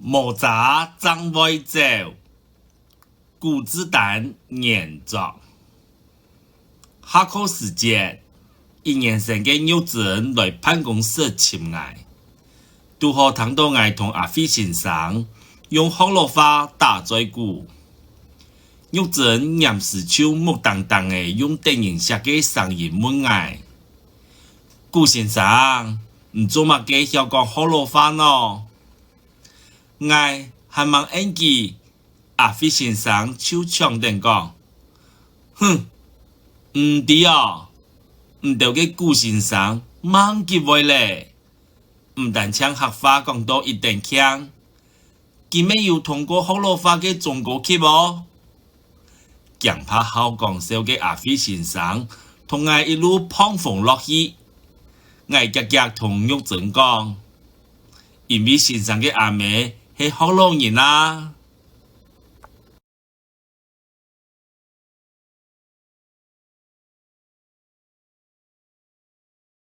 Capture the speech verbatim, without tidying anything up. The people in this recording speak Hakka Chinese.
無遮正會走，古子丹原作。下課時節，一年生个玉珍來辦公室尋𠊎，堵好聽到𠊎同阿輝先生用學老話打嘴鼓。玉珍黏時就目盯盯仔用得人惜个聲音問𠊎：「古先生，你做麼个曉講學老話呢？」𠊎還吂應佢，阿輝先生就搶等講：「哼，毋知哦，你兜个古先生吂幾會咧，毋單淨客話講到一等慶，佢乜有通過學老話个中高級哦。」驚怕好講笑个阿輝先生同𠊎一路膨風落去，𠊎遽遽同玉珍講：「因為先生个阿姆係學老人啊。」